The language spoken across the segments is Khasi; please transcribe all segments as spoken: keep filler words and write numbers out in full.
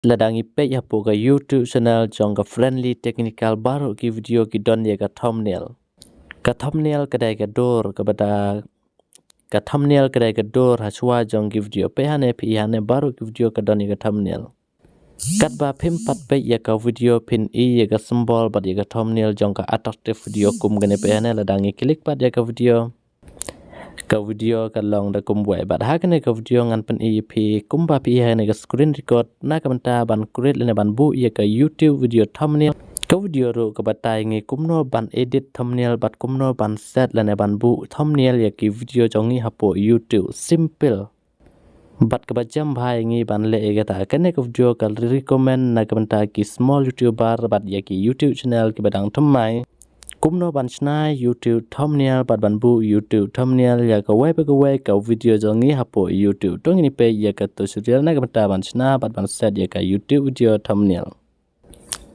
Lada ngi peit hapoh ka YouTube channel jong ka Friendly Technical, baroh ki video ki don ïa ka thumbnail. Ka thumbnail ka dei ka dur kaba da, ka thumbnail ka dei ka dur hashwa jong ki video. Peit hangne, peit hangne, baroh ki video ka don ïa ka thumbnail. Katba phim pat peit ïa ka video phin i ïa ka symbol bad ïa ka thumbnail jong ka attractive video kum kane. Peit hangne, lada ngi click pat ïa ka video, ka video ka long da kumwei. Bad ha kane ka video ngan pyni ïa phi kumba phi i hangne ka screen record, na ka bynta ban create lane ban buh ïa ka YouTube video thumbnail. Ka video ruh ka batai ngi kumno ban edit thumbnail bad kumno ban set lane ban buh thumbnail ïa ki video jong ngi hapoh YouTube. Simple. Bad kaba jem bha ïa ngi ban leh ïa kata. Kane ka video ka recommend na ka bynta ki small YouTuber bad ïa ki YouTube channel kiba dang thymmai kumno ban shna YouTube thumbnail bad ban buh YouTube thumbnail ïa kawei pa kawei ka video jong ngi hapoh YouTube. To ngin ïa peit ïa ka tutorial na ka bynta ban shna bad ban set ïa ka YouTube video thumbnail.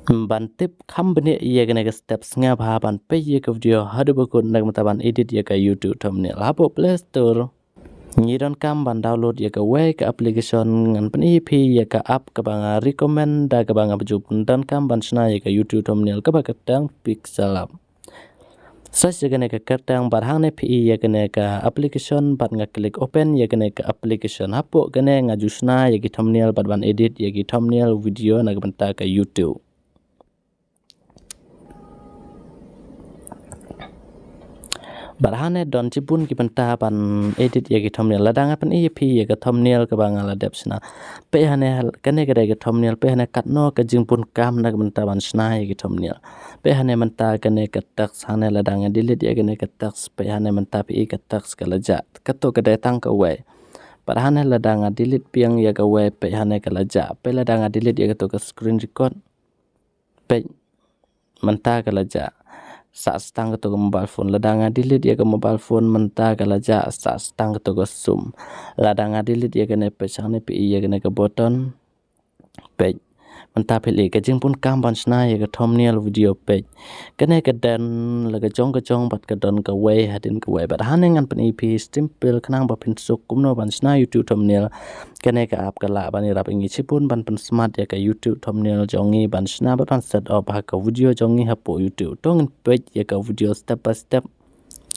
Ban tip kham bniah ïa kane ka step, sngap ha ban peit ïa ka video haduh ba kut na ka bynta ban edit ïa ka YouTube thumbnail. Hapoh Play Store ngi donkam ban download ïa kawei ka application. Ngan pyni ïa phi ïa ka app kaba nga recommend da kaba nga ju donkam ban shna ïa ka YouTube thumbnail, kaba kyrteng Pixel Lab. Search ïa kane ka kyrteng bad hangne phi i ïa kane ka application bad nga click open ïa kane ka application. Hapoh kane nga ju shna ïa ki thumbnail bad ban edit ïa ki thumbnail video na ka bynta ka YouTube. Bad hangne don shibun ki bynta ban edit ïa ki thumbnail. Lada nga pyni ïa phi ïa ka thumbnail kaba nga la dep shna. Peit hangne, kane ka dei ka thumbnail, peit hangne katno ka jingbun kam na ka bynta ban shna ïa ki thumbnail. Peit hangne mynta kane ka text, hangne lada nga delete ïa kane ka text, peit hangne mynta phi i ka text ka la jah. Kato ka dei tang kawei. Bad hangne lada nga delete biang ïa kawei, peit hangne ka la jah. Peit lada nga delete ïa kato ka screen record, peit mynta ka la jah. Sah tang kato ka mobile phone, lada nga delete ïa ka mobile phone, mynta ka la jah. Sah tang kato ka sum. Lada nga delete ïa kane, peit hangne phi i ïa kane ka button, peit mynta phi leh ka jingbun kam ban shna ïa ka thumbnail video, peit. Kane ka don la ka jong ka jong bad ka don kawei hadien kawei. Bad hangne ngan pyni ïa phi simple khnang ba phin suk kumno ban shna YouTube thumbnail. Kane ka app ka lah ban ïarap ïa ngi shibun ban pynsmart ïa ka YouTube thumbnail jong ngi, ban shna bad ban set up ha ka video jong ngi hapoh YouTube. To ngin peit ïa ka video step by step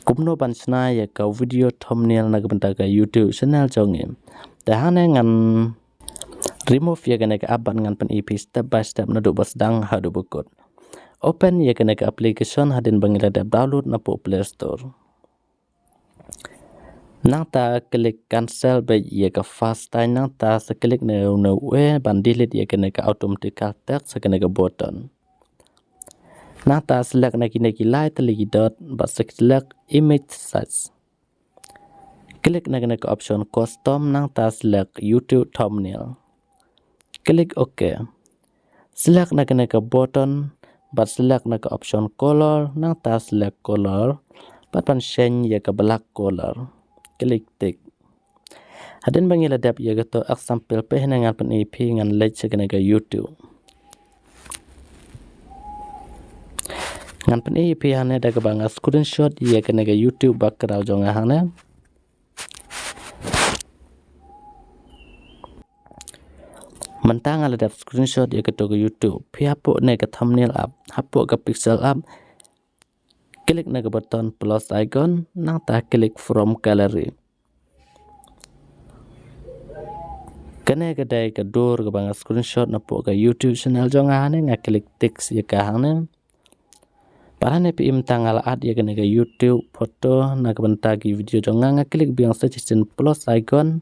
kumno ban shna ïa ka video thumbnail na ka bynta ka YouTube channel jong ngi. Te hangne ngan remove ïa kane ka app bad ngan pyni ïa phi step by step naduh ba sdang haduh ba kut. Open ïa kane ka application hadien ba ngi la dep download napoh Play Store. Nangta click cancel beit ïa ka first time, nangta sa click na u, na u e ban delete ïa kane ka automatical text ha kane ka button. Nangta select na kine ki lai tylli ki dot bad sa select image size. Click na kane ka option custom, nangta select YouTube thumbnail. Click OK. Select na kane ka button bad select na ka option color, nangta select color bad ban change ïa ka black color. Click tick. Hadien ba ngi la dep ïa kato example, peit hangne ngan pyni ïa phi, ngan leit sha kane ka YouTube. Ngan pyni ïa phi hangne da kaba nga screenshot ïa kane ka YouTube background jong nga hangne. Mynta nga la dep screenshot ïa kato ka YouTube. Phi hapoh ne ka thumbnail app, hapoh ka Pixel app, click na ka button plus icon, nangta click from gallery. Kane ka dei ka dur kaba nga screenshot napoh ka YouTube channel jong nga hangne, nga click text ïa ka hangne. Bad hangne phi i mynta nga la add ïa kane ka YouTube photo na ka bynta ki video jong nga, nga click biang sa shisien plus icon.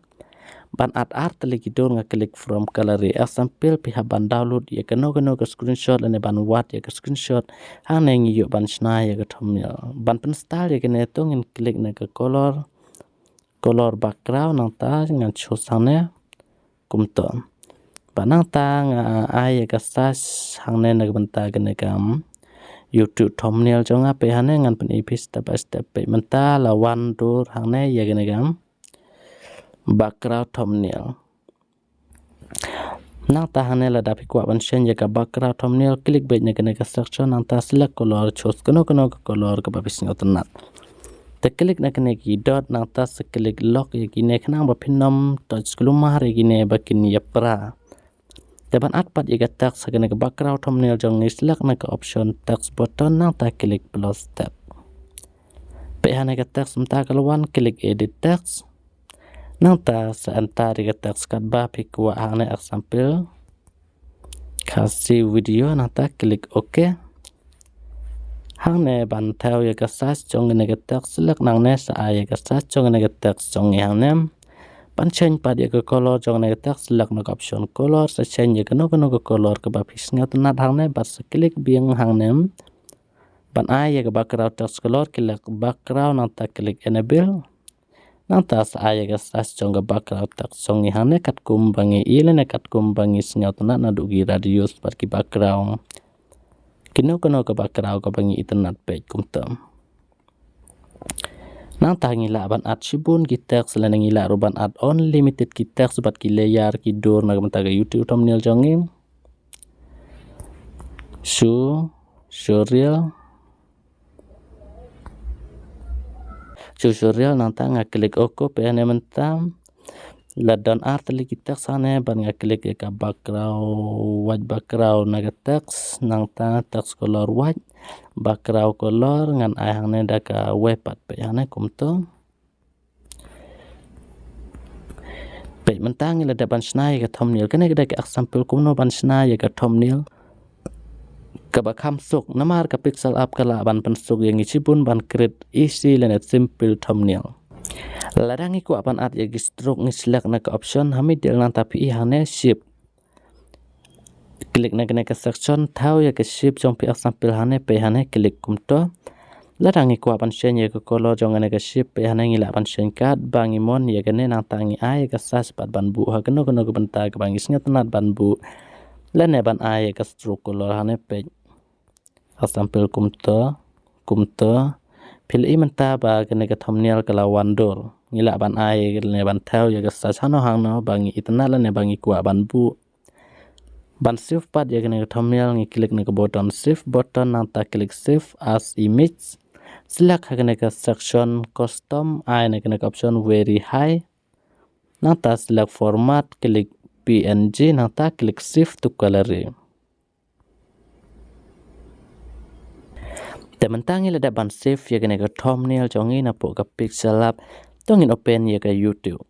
Ban add ar tylli ki dur nga click from gallery. Example phi hap ban download ïa kano kano ka screenshot lane ban wad ïa ka screenshot, hangne ngi ïoh ban shna ïa ka thumbnail. Ban pynstyle ïa kane to ngin click na ka color, color background, nangta ngan choose hangne kumto. Bad nangta nga ai ïa ka size hangne na ka bynta kane ka, mm, YouTube thumbnail jong nga. Peit hangne ngan pyni ïa phi step by step. Peit mynta la wan dur hangne ïa kane ka, mm, background thumbnail. Nangta hangne lada phi kwah ban change ïa ka background thumbnail, click beit na kane ka section, nangta select color, choose kano kano ka color kaba phi sngewtynnat. Te click na kine ki dot, nangta sa click lock ïa kine khnang ba phin ym touch kulmar ïa kine ba kin ïapra. Te ban add pat ïa ka text ha kane ka background thumbnail jong ngi, select na ka option text button, nangta click plus text. Peit hangne ka text mynta ka la wan, click edit text. Nangta sa enter ïa ka text katba phi kwah hangne, example Khasi video, nangta click OK. Hangne ban thew ïa ka size jong kane ka text, select nangne, sa ai ïa ka size jong kane ka text jong ngi hangne. Ban change pat ïa ka color jong kane ka text, select na ka option color, sa change ïa kano kano ka color kaba phi sngewtynnat hangne, bad sa click biang hangne. Ban ai ïa ka background text color, click background, nangta click enable. Nangta sa ai ïa ka size jong ka background text jong ngi hangne katkum ba ngi i lane katkum ba ngi sngewtynnat, naduh ki radius bad ki background, kino kino ka background kaba ngi itynnat, peit kumta. Nangta ngi lah ban add shibun ki text lane ngi lah ruh ban add unlimited ki text bad ki layer, ki dur na ka bynta ka YouTube thumbnail jong ngi. Shu, shu reel. Shu, shu reel, nangta nga click OK. Peit hangne mynta la don ar tylli ki text hangne, bad nga click ïa ka background, white background na ka text, nangta text color white, background color ngan ai hangne da kawei pat, peit hangne kumta. Peit mynta ngi la dep ban shna ïa ka thumbnail. Kane ka dei ka example kumno ban shna ïa ka thumbnail kaba kham suk, namar ka Pixel app ka lah ban pynsuk ïa ngi shibun ban create easy lane simple thumbnail. Lada ngi kwah ban add ïa ki stroke, ngi select na ka option ha middle, nangta phi i hangne shape. Click na kane ka section, thew ïa ka shape jong phi, example hangne, peit hangne, click kumta. Lada ngi kwah ban change ïa ka color jong kane ka shape, peit hangne, ngi lah ban change katba ngi mon ïa kane, nangta ngi ai ïa ka size pat ban buh ha kano kano ka bynta kaba ngi sngewtynnat ban buh. Lane ban ai ïa ka stroke color hangne, peit. Example kumta, kumta. Phi la i mynta ba kane ka thumbnail ka la wan dur. Ngi lah ban ai lane ban thew ïa ka size hangno hangno ba ngi itynnat lane ba ngi kwah ban buh. Ban save pat ïa kane ka thumbnail, ngi click na ka button save button, nangta click save as image. Select ha kane ka section custom, ai na kane ka option very high. Nangta select format, click P N G, nangta click save to gallery. Te mynta ngi la dep ban save ïa kane ka thumbnail jong ngi napoh ka Pixel app. To ngin open ïa ka YouTube.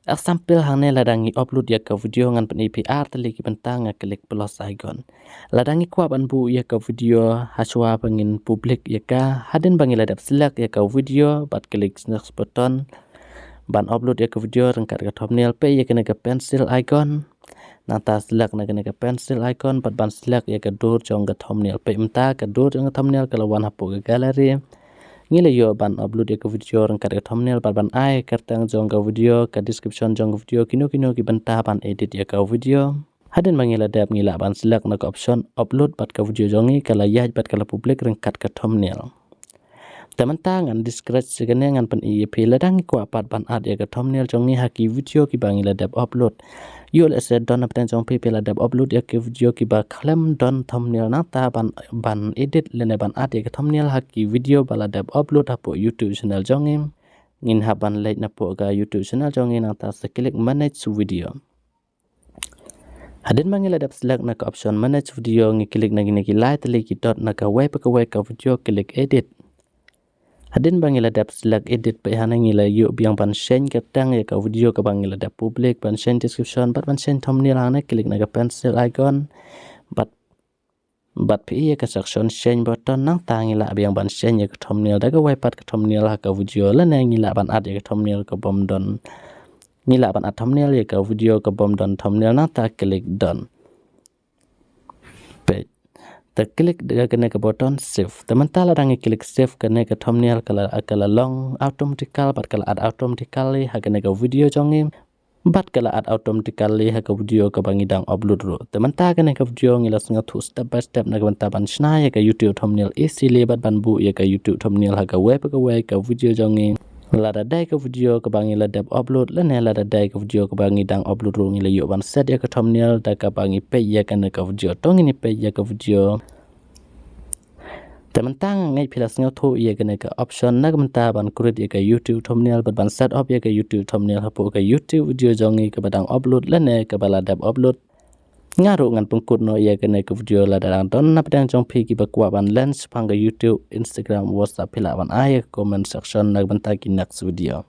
Example hangne, lada ngi upload ïa ka video, ngan pyni phi ar tylli ki bynta, nga click plus icon. Lada ngi kwah ban buh ïa ka video hashwa ba ngin public ïa ka, hadien ba ngi la dep select ïa ka video bad click next button. Ban upload ïa ka video ryngkat ka thumbnail, peit ïa kane ka pencil icon. Nangta select na kane ka pencil icon bad ban select ïa ka dur jong ka thumbnail. Peit mynta ka dur jong ka thumbnail ka la wan hapoh ka gallery. Ngi la ïoh ban upload ïa ka video ryngkat ka thumbnail bad ban ai kyrteng jong ka video, ka description jong ka video, kino kino ki bynta ban edit ïa ka video. Hadien ba ngi la dep, ngi lah ban select na ka option upload bad ka video jong ngi ka la ïaid bad ka la public ryngkat ka thumbnail. Te mynta ngan discuss ïa kane, ngan pyni ïa phi lada ngi kwah pat ban add ïa ka thumbnail jong ngi ha ki video kiba ngi la dep upload. Ïoh lehse don na pdeng jong phi, phi la dep upload ïa ki video kiba khlem don thumbnail, nangta ban, ban edit lane ban add ïa ka thumbnail ha ki video ba la dep upload hapoh YouTube channel jong ngi. Ngin hap ban leit napoh ka YouTube channel jong ngi, nangta sa click manage video. Hadien ba ngi la dep select na ka option manage video, ngi click na kine ki lai tylli ki dot na kawei pa kawei ka video, click edit. Hadien ba ngi la dep select edit, peit hangne ngi la ïoh biang ban change kyrteng ïa ka video kaba ngi la dep public, ban change description bad ban change thumbnail. Hangne click na ka pencil icon bad, bad phi ïa ka section change button, nangta ngi lah biang ban change ïa ka thumbnail da kawei pat ka thumbnail ha ka video, lane ngi lah ban add ïa ka thumbnail kabym don. Ngi lah ban add thumbnail ïa ka video kabym don thumbnail, nangta click done. Peit. Te click da kane ka button save. Te mynta lada ngi click save, kane ka thumbnail ka la, ka la long automatical bad ka la add automatically ha kane ka video jong ngi. Bad ka la add automatically ha ka video kaba ngi dang upload ruh. Te mynta kane ka video ngi la sngewthuh step by step na ka bynta ban shna ïa ka YouTube thumbnail easily bad ban buh ïa ka YouTube thumbnail ha kawei pa kawei ka video jong ngi. Lada dei ka video kaba ngi la dep upload lane lada dei ka video kaba ngi dang upload ruh, ngi la ïoh ban set ïa ka thumbnail da kaba ngi peit ïa kane ka video. To ngin ïa peit ïa ka video. Te mynta nga ngeit phi la sngewthuh ïa kane ka option na ka bynta ban create ïa ka YouTube thumbnail bad ban set up ïa ka YouTube thumbnail hapoh ka YouTube video jong ngi kaba dang upload lane kaba la dep upload. Nga ruh ngan pynkut noh ïa kane ka video lada dang don na pdeng jong phi kiba kwah ban len shaphang ka YouTube, Instagram, WhatsApp, phi lah ban ai ïa ka comment section na ka bynta ki next video.